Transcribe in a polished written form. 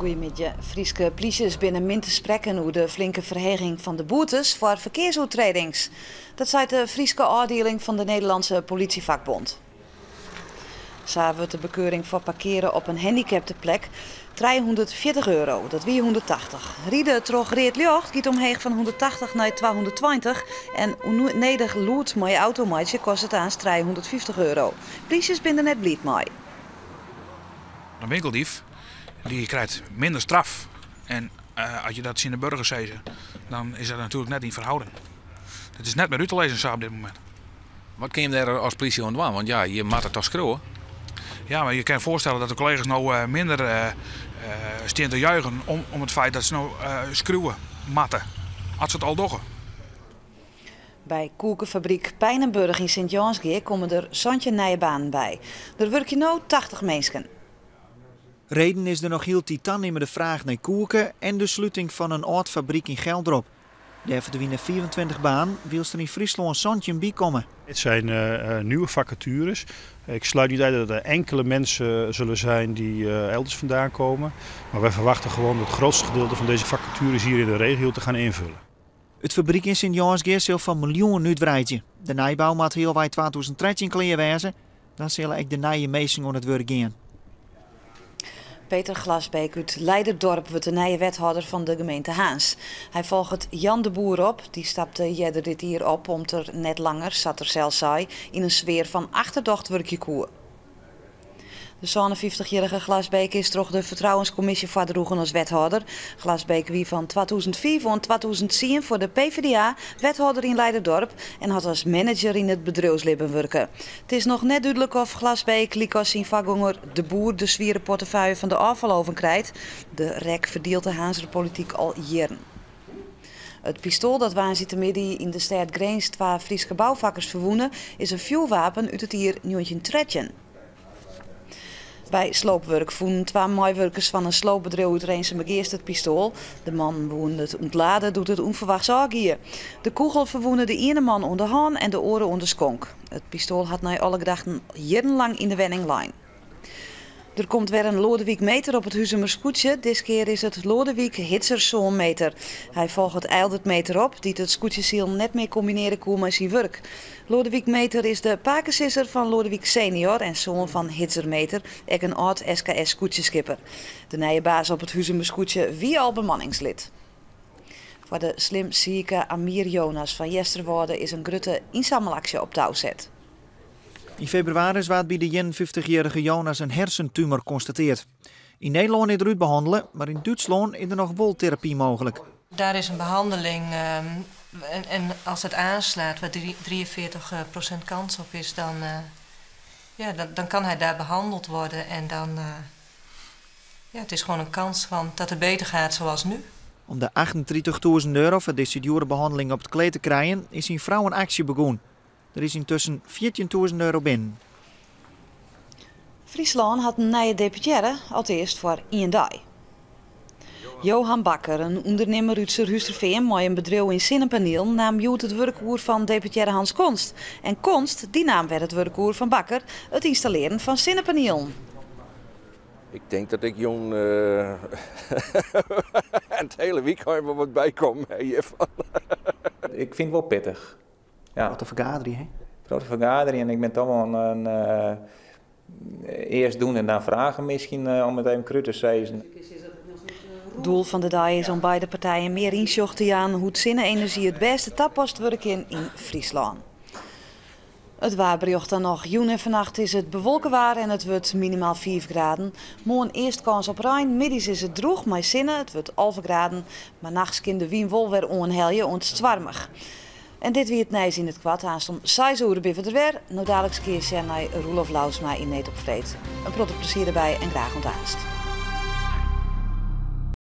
Goeiemiddei. Fryske plysjes binne min te sprekken oer de flinke ferheging fan de boetes foar ferkearsoertredings. Dat seit de Fryske ôfdieling fan de Nederlandse Politievakbond. Sa wurdt de bekeuring foar parkeare op in handicapteplek 340 euro, dat wie 180. Ride troch read ljocht giet omheech fan 180 nei 220 en ûnnedich lûd mei je auto meitsje kostet aanst 350 euro. Plysjes binne der net bliid mei. In winkeldief dy krijt minder straf en as je dat tsjin de burger sizze, dan is dat natuerlik net yn ferhouding. It is net mear út te lizzen sa op dit momint. Wat kin je dêr as plysje oan dwaan? Want ja, je moatte toch skriuwe? Ja, mar je kinne foarstelle dat de kollega's no minder stean te juichen om it feit dat se no skriuwe moatte, as se it al dogge. By koekefabryk Pijnenburg yn Sint Jânsgea komme der 17 nije banen by. Der wurkje no 80 minsken. Reden is de noch hieltyd tanimmende fraach nei koeke en de sluting fan in âld fabryk yn Geldrop. Dêr ferdwine 25 banen, wylst der yn Fryslân 17 bykomme. Het zijn nieuwe vacatures. Ik sluit niet uit dat er enkele mensen zullen zijn die elders vandaan komen. Maar wij verwachten gewoon het grootste gedeelte van deze vacatures hier in de regio te gaan invullen. It fabryk yn Sint Jânsgea sil foar miljoenen útwreidzje. De nijbou moat healwei 2013 klear wêze. Dan sille ek de nije minsken oan it wurk gean. Peter Glasbeek út Leiderdorp wurdt de nije wethâlder fan de gemeente Harns. Hy folget Jan de Boer op. Dy stapte earder dit jier op om't er net langer, sa't er sels sei, yn in sfear fan achterdocht wurkje koe. De 57-jierrige Glasbeek is troch de fertrouwenskommisje foardroegen as wethâlder. Glasbeek wie fan 2005 oant 2010 foar de PvdA wethâlder yn Leiderdorp en hat as manager yn it bedriuwslibben wurke. It is noch net dúdlik oft Glasbeek, lykas syn foargonger De Boer, de swiere portefeuille fan de ôffaloven krijt. De rek ferdielt de Harnzer polityk al jierren. It pistoal dat woansdeitemiddei yn de stêd Grins twa Fryske boufakkers ferwûne, is in fjoerwapen út it jier 1913. By sloopwurk fûnen twa meiwurkers fan in sloopbedriuw út Rinsumageast it pistoal. De mannen woenen it ûntlade doe't it ûnferwachts ôfgie. De kûgel ferwûne de iene man oan de hân en de oare oan de skonk. It pistoal hat nei alle gedachten jierrenlang yn de wenning lein. Der komt wer in Loadewyk Meeter op it Huzumer skûtsje. Diskear is it Loadewyk Hitzersoan Meeter. Hy folget Eildert Meeter op, dy't it skûtsjesilen net mear kombinearje koe mei syn wurk. Loadewyk Meeter is de pakesizzer fan Loadewyk senior en soan fan Hitzer Meeter, ek in âld SKS-skûtsjeskipper. De nije baas op it Huzumer skûtsje wie al bemanningslid. Foar de slim sike Amir Jonas fan Easterwâlde is in grutte ynsammelaksje op tou set. Yn febrewaris waard by de 51-jierrige Jonas in hersentumor konstatearre. Yn Nederlân is er útbehannele, mar yn Dútslân is der noch wol terapy mooglik. Daar is een behandeling en als het aanslaat, waar 43% kans op is, dan, ja, dan kan hij daar behandeld worden. En dan, ja, het is gewoon een kans van dat het beter gaat zoals nu. Om de 38.000 euro foar dizze djoere behanneling op it kleed te krijen, is syn frou in aksje begûn. Der is yntusken 14.000 euro binnen. Fryslân hat in nije deputearre, alteast foar ien dei. Johan Bakker, in ûndernimmer út Surhústerfean mei in bedriuw yn sinnepanielen, naam hjoed it wurk oer fan deputearre Hans Konst. En Konst dy naam wer it wurk oer fan Bakker, it ynstallearjen fan sinnepanielen. Ik tink dat ik jûn it hiele wykein wol wat bykommen ha hjirfan. Ik fyn it wol pittich. Ja. Wat te fergaderjen, hè? Protte fergaderjen. Ik bin toch wol in earst doen en dan vragen miskien, om it even krút te sizzen. Doel fan de dei is om beide partijen mear ynsjoch te jaan hoe't sinne-enerzjy it bêste tapast wurde kin yn Fryslân. It waarberjocht dan noch. Jûn en fannacht is it bewolke waar en it wurdt minimaal 5 graden. Moarn earst kâns op rein, middeis is it drûch mei sinne, it wurdt 11 graden. Mar nachts kin de wyn wol wer oanhelje oant stoarmich. En dit wie it nijs yn it koart. Aanst om 6 oere binne we der wer. No daliks kear sjen nei Roelof Lousma yn Need op Freed. In protte plezier derby en graach oant aanst.